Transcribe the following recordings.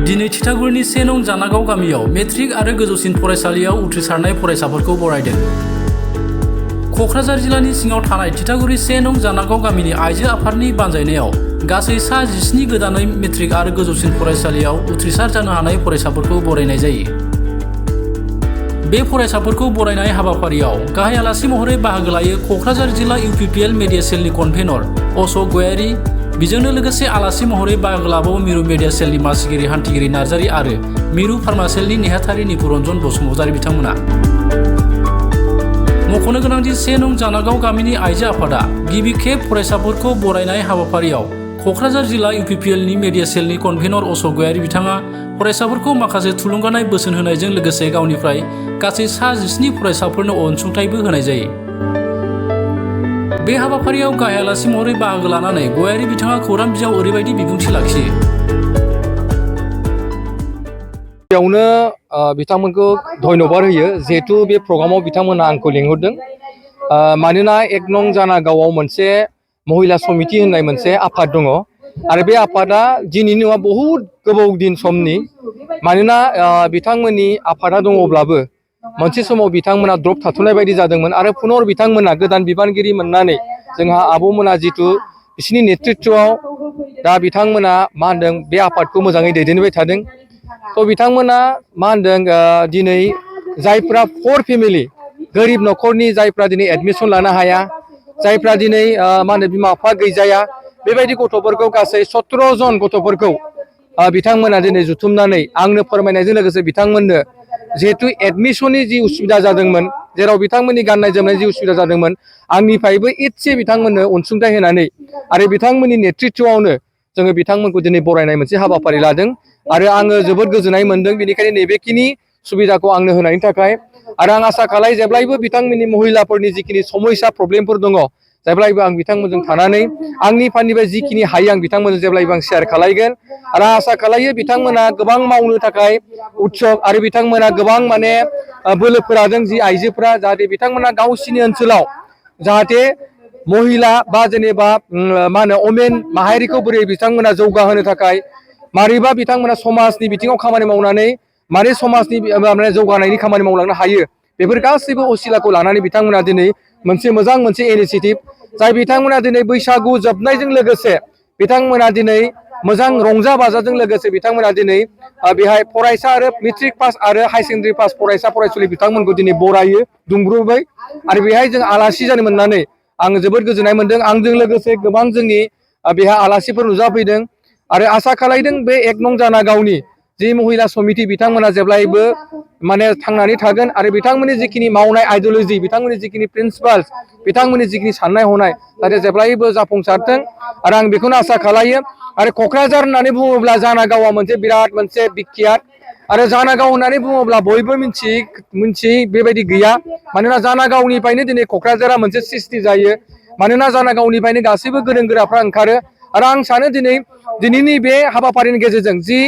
दिनै थिथागुरिनि 1 नं जानागाव गामियाव मेट्रिक आरो गोजौसिन फरायसालियाव उथ्रिसारनाय फरायसाफोरखौ बरायदों। क'क्राझार जिल्लानि सिङाव थानाय थिथागुरि 1 नं जानागाव गामिनि आइजो आफादनि बानजायनायाव गासै सा 17 गोदानै मेट्रिक आरो गोजौसिन फरायसालियाव उथ्रिसार जानो हानाय फरायसाफोरखौ बरायनाय जायो। बे फरायसाफोरखौ बरायनाय हाबाफारियाव गाहाय आलासि महरै बाहागो लायो क'क्राझार जिल्ला UPPL मेडिया सेलनि कनभेनर अशक गयारी। बेजोंनो लोगोसे आलासि महरै बाहागो लाबावो मिरु मेडिया सेलनि मासिगिरि हान्थिगिरि नार्जारी आरो मिरु फार्मासेलनि नेहाथारि निपुरन्जन बसुमतारी बिथांमोना। मख'नो गोनांदि 1 नं जानागाव गामिनि आइजो आफादा गिबि खेब फरायसाफोरखौ बरायनाय हाबाफारियाव क'क्राझार जिल्ला UPPLनि मेडिया सेलनि कनभेनर अशक गयारी बिथाङा फरायसाफोरखौ माखासे थुलुंगानाय बोसोन होनायजों लोगोसे गावनिफ्राय गासै सा 17 फरायसाफोरनो अनसुंथाइबो होनाय जायो। बे हाबाफारियाव गाहाय आलासि महरै बाहागो लानानै गयारी बिथाङा खौरां बिजोङाव ओरैबायदि बिबुंथि लाखियो। बेयावनो बिथांमोनखौ धन्यबाद होयो जिहेतु बे प्रग्रामाव बिथांमोना आंखौ लिंहरदों। मानोना 1 नं जानागावआव मोनसे महिला समिति होननाय मोनसे आफाद दङ आरो बे आफादा दिनैनि नङा बहुद गोबाव दिन समनि। मानोना बिथांमोननि आफादा दङब्लाबो मोनसे समाव बिथांमोना द्रप थाथ'नाय बायदि जादोंमोन आरो पुनर बिथांमोना गोदान बिबानगिरि मोननानै जोंहा आब'मोना जितु बिसिनि नेतृत्वआव दा बिथांमोना मा होनदों बे आफादखौ मोजाङै दैदेनबाय थादों। थ' बिथांमोना मा होनदों दिनै जायफ्रा पुर फेमिलि गोरिब न'खरनि जायफ्रा दिनै एडमिसन लानो हाया, जायफ्रा दिनै मा होनो बिमा बिफा गैजाया, बेबायदि गथ'फोरखौ गासै 17 जन गथ'फोरखौ बिथांमोना दिनै जुथुमनानै आंनो फोरमायनायजों लोगोसे बिथांमोननो जिहेतु एडमिसननि जि उसुबिदा जादोंमोन, जेराव बिथांमोननि गाननाय जोमनाय जि उसुबिदा जादोंमोन, आंनिफ्रायबो एसे बिथांमोननो अनसुंथाइ होनानै आरो बिथांमोननि नेतृत्वआवनो जोङो बिथांमोनखौ दिनै बरायनाय मोनसे हाबाफारि लादों आरो आङो जोबोद गोजोननाय मोनदों। बेनिखायनो नैबेखिनि सुबिदाखौ आंनो होनायनि थाखाय आरो आं आसा खालामो जेब्लायबो बिथांमोननि महिलाफोरनि जिखिनि समस्या प्रब्लेमफोर दङ, जेब्लायबो आं बिथांमोनजों थानानै आंनि फारनिफ्राय जिखिनि हायो आं बिथांमोनजों जेब्लायबो आं शेयार खालायगोन आरो आसा खालायो बिथांमोना गोबां मावनो थाखाय उत्सुक आरो बिथांमोना गोबां माने बोलो फोरादों जि आइजोफोरा, जाहाथे बिथांमोना गावसिनि ओनसोलाव जाहाथे महिला बा जेनेबा मा होनो अमेन माहारिखौ बोरै बिथांमोना जौगाहोनो थाखाय मारैबा बिथांमोना समाजनि बिथिङाव खामानि मावनानै मारै समाजनि माने जौगानायनि खामानि मावलांनो हायो, बेफोर गासैबो असिलाखौ लानानै बिथांमोना दिनै मोनसे मोजां मोनसे इनिसियेटिभ जाय बिथांमोना दिनै बैसागु जोबनायजों लोगोसे बिथांमोना दिनै मोजां रंजा बाजाजों लोगोसे बिथांमोना दिनै बेहाय फरायसा आरो मेट्रिक पास आरो हाई सेकेन्डारि पास फरायसा फरायसुलि बिथांमोनखौ दिनै बरायो दुंब्रुबै आरो बेहाय जों आलासि जानो मोननानै आङो जोबोद गोजोननाय मोनदों। आंजों लोगोसे गोबां जोंनि बेहा आलासिफोर नुजाफैदों आरो आसा खालायदों बे 1 नं जानागावनि जि महिला समिति बिथांमोना जेब्लायबो माने थांनानै थागोन आरो बिथांमोननि जिखिनि मावनाय आइडिय'लजि, बिथांमोननि जिखिनि प्रिन्सिपाल, बिथांमोननि जिखिनि साननाय हनाय जाहाथे जेब्लायबो जाफुंसारथों आरो आं बेखौनो आसा खालायो। आरो क'क्राझार होननानै बुङोब्ला जानागावआ मोनसे बिराद मोनसे बिख्यात आरो जानागाव होननानै बुङोब्ला बयबो मिन्थियै बेबायदि गैया। मानोना जानागावनिफ्रायनो दिनै क'क्राझारा मोनसे सृष्टि जायो। मानोना जानागावनिफ्रायनो गासैबो गोरों गोराफ्रा ओंखारो आरो आं सानो दिनैनि बे हाबाफारिनि गेजेरजों जि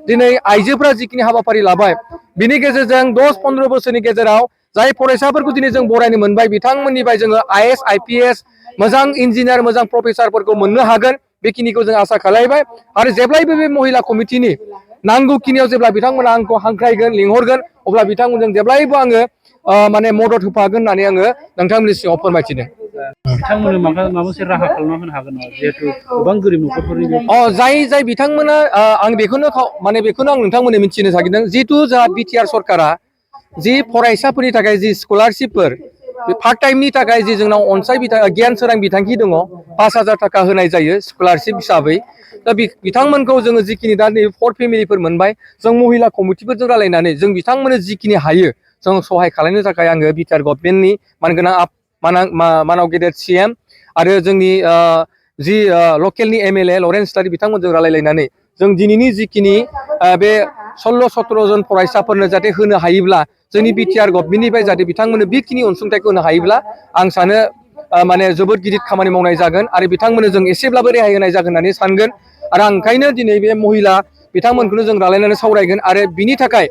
दिनै आइजोफोरा जिखिनि हाबाफारि लाबाय, बिनि गेजेरजों 10-15 बोसोरनि गेजेराव जाय फरायसाफोरखौ दिनै जों बरायनो मोनबाय, बिथांमोननिफ्राय जोङो IAS, IPS मोजां इन्जिनियार, मोजां प्रफेसारफोरखौ मोननो हागोन, बेखिनिखौ जों आसा खालायबाय। आरो जेब्लायबो बे महिला कमिटिनि नांगौखिनियाव जेब्ला बिथांमोना आंखौ हांख्रायगोन, लिंहरगोन, अब्ला बिथांमोनजों जेब्लायबो आङो माने मदद होफागोन होननानै आङो नोंथांमोननि सिगाङाव फोरमायथिदों। बिथांमोननो माबा मोनसे राहा खालामना होनो हागोन नामा? जिहेतु गोबां गोरिब न'खरफोरनि जाय बिथांमोना आं बेखौनो आं नोंथांमोननो मिथिनो सागिरदों। जिहेतु जोंहा बिटिआर सरकारा जि फरायसाफोरनि थाखाय जि स्कलारशिपफोर, बे पार्ट टाइमनि थाखाय जि जोंनाव गियान सोरां बिथांखि दङ, 5,000 थाखा होनाय जायो स्कलारशिप हिसाबै। दा बिथांमोनखौ जोङो जिखिनि दा नै 4 फेमिलिफोर मोनबाय, जों महिला कमिटिफोरजों रायलायनानै जों बिथांमोननो जिखिनि हायो जों सहाय खालामनो थाखाय आङो बिटिआर गभर्नमेन्टनि मानाव गेदेर CM आरो जोंनि जि लकेलनि MLA लरेन्स इस्लारि बिथांमोनजों रायलायलायनानै जों दिनैनि जिखिनि बे 16-17 जन फरायसाफोरनो जाहाथे होनो हायोब्ला, जोंनि बिटिआर गभर्नमेन्टनिफ्राय जाहाथे बिथांमोननो बेखिनि अनसुंथाइखौ होनो हायोब्ला आं सानो माने जोबोद गिदिर खामानि मावनाय जागोन आरो बिथांमोननो जों एसेब्लाबो रेहाय होनाय जागोन होननानै सानगोन। आरो आं ओंखायनो दिनै बे महिला बिथांमोनखौनो जों रायलायनानै सावरायगोन आरो बिनि थाखाय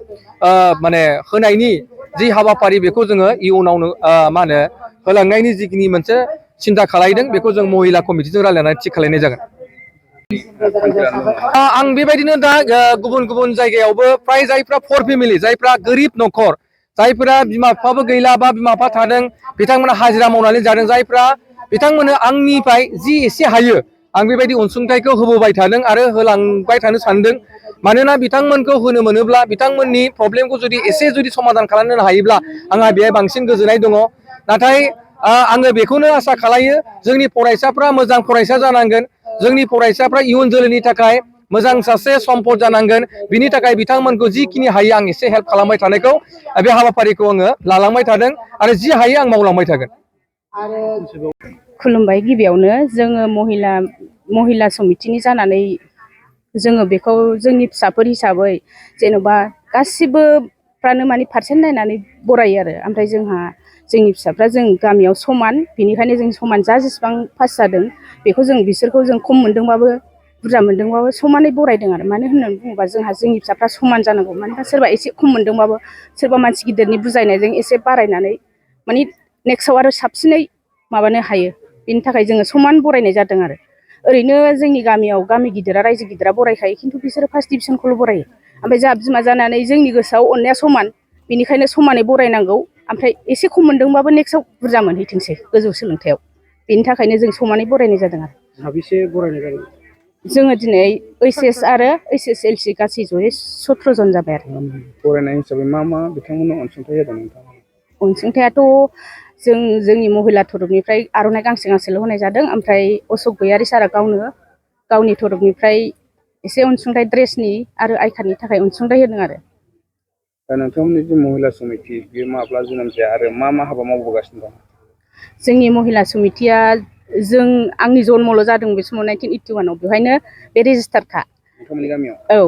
माने होनायनि जि हाबाफारि बेखौ जोङो इयुनावनो मा होनो होलांनायनि जिखिनि मोनसे सिन्था खालायदों, बेखौ जों महिला कमिटिजों रायलायनानै थिग खालायनाय जागोन। आं बेबायदिनो दा गुबुन गुबुन जायगायावबो फ्राय जायफ्रा फर फेमिलि जायफ्रा गोरिब न'खर जायफ्रा बिमा बिफाबो गैला बा बिमा बिफा थादों बिथांमोना हाजिरा मावनानै जादों जायफ्रा बिथांमोननो आंनिफ्राय जि एसे हायो आं बेबायदि अनसुंथाइखौ होबोबाय थादों आरो होलांबाय थानो सानदों मानोना बिथांमोनखौ होनो मोनोब्ला बिथांमोननि प्रब्लेमखौ जुदि समाधान खालामनो हायोब्ला आंहा बेहाय बांसिन गोजोननाय दङ नाथाय आङो बेखौनो आसा खालायो जोंनि फरायसाफ्रा मोजां फरायसा जानांगोन जोंनि फरायसाफ्रा इयुन जोलैनि थाखाय मोजां सासे सम्पद जानांगोन बिनि थाखाय बिथांमोनखौ जिखिनि हायो आं एसे हेल्प खालामबाय थानायखौ बे हाबाफारिखौ आङो लालांबाय थादों आरो जि हायो आं मावलांबाय थागोन। खुलुमबाय गिबियावनो जोङो महिला समितिनि जानानै जोङो बेखौ जोंनि फिसाफोर हिसाबै जेन'बा गासिबोफ्रानो माने पारसेन्ट नायनानै बरायो आरो ओमफ्राय जोंनि फिसाफ्रा जों गामियाव समान बेनिखायनो जों समान जेसेबां पास जादों बेखौ बिसोरखौ जों खम मोनदोंबाबो बुरजा मोनदोंबाबो समानै बरायदों आरो मानो होननानै बुङोबा जोंनि फिसाफ्रा समान जानांगौ मानोना सोरबा एसे खम मोनदोंबाबो सोरबा मानसि गिदिरनि बुजायनायजों एसे बारायनानै माने नेक्स्टआव आरो साबसिनै माबानो हायो बेनि थाखाय जोङो समान बरायनाय जादों आरो ओरैनो जोंनि गामियाव गामि गिदिरा रायजो गिदिरा बरायखायो खिन्थु बिसोरो फार्स्ट डिभिसनखौल' बरायो ओमफ्राय जोंहा बिमा जानानै जोंनि गोसोआव अननाया समान बेनिखायनो समानै बरायनांगौ ओमफ्राय एसे खम मोनदोंबाबो नेक्स्टआव बुरजा मोनहैथोंसै गोजौ सोलोंथायाव बेनि थाखायनो जों समानै बरायनाय जादों आरो साबेसे बरायनाय जादों जोङो दिनै ओइस आरो HSLC गासै जयै 17 जन जाबाय आरो बरायनाय हिसाबै मा बिथांमोननो अनसुंथाइ होदों नोंथाङा? अनसुंथायाथ' जोंनि महिला थरफनिफ्राय आर'नाइ गांसेल' होनाय जादों ओमफ्राय अशक गयारि सारा गावनि थरफनिफ्राय एसे अनसुंथाइ ड्रेसनि आरो आइकार्डनि थाखाय अनसुंथाइ होदों आरो दा नोंथांमोननि जे महिला समिति बेयो माब्ला जोनोम जाया आरो मा हाबा मावबोगासिनो दं? जोंनि महिला समितिया आंनि जन्मल' जादों बे समाव 1981 बेवहायनो बे रेजिस्टारखा नोंथांमोननि गामियाव औ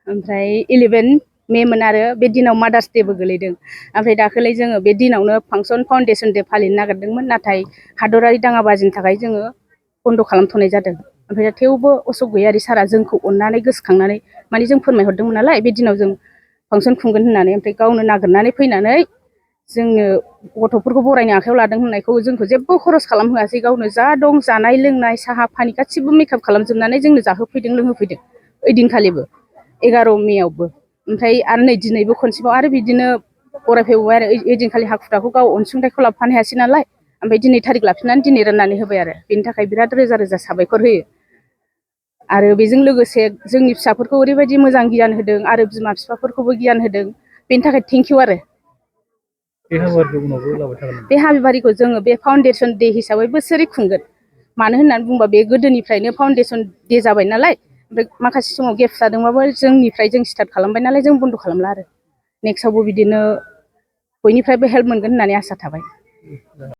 ओमफ्राय 11 मेमोन आरो बे दिनाव मादार्स देबो गोलैदों ओमफ्राय दाखालि जोङो बे दिनावनो फाउन्डेसन दे फालिनो नागिरदोंमोन नाथाय हादरारि दाङाबाजिनि थाखाय जोङो बन्द' खालामथ'नाय जादों ओमफ्राय थेवबो अशक गयारि सारा जोंखौ अननानै गोसोखांनानै माने जों फोरमायहरदोंमोन नालाय बे दिनाव जों फांसन खुंगोन होननानै ओमफ्राय गावनो नागिरनानै फैनानै जोंनो गथ'फोरखौ बरायनो आखायाव लादों होननायखौ जोंखौ जेबो खरस खालामहोआसै गावनो जा दं जानाय लोंनाय साहा पानि गासिबो मेकआप खालामजोबनानै जोंनो जाहोफैदों लोंहोफैदों ओइदिनखालिबो 11 मेआवबो ओमफ्राय आरो नै दिनैबो खनसेबाव आरो बिदिनो बरायफैबावबाय आरो ओइदिनखालि हाखु गाव अनसुंथाइखौ लाबोफानो हायासै नालाय ओमफ्राय दिनै थारिख लाफिननानै दिनै राननानै होबाय आरो बेनि थाखाय बिराद रोजा रोजा साबायखर होयो आरो बेजों लोगोसे जोंनि फिसाफोरखौ ओरैबायदि मोजां गियान होदों आरो बिमा बिफाफोरखौबो गियान होदों बेनि थाखाय थेंकिउ आरो बे हाबाफारिखौ जोङो बे फाउन्डेसन दे हिसाबै बोसोरै खुंगोन मानो होननानै बुङोबा बे गोदोनिफ्रायनो फाउन्डेसन दे जाबाय नालाय ओमफ्राय माखासे समाव गेप्स जादोंबाबो जों स्टार्ट खालामबाय नालाय जों बन्द' खालामला आरो नेक्स्टआवबो बिदिनो बयनिफ्रायबो हेल्प मोनगोन होननानै आसा थाबाय।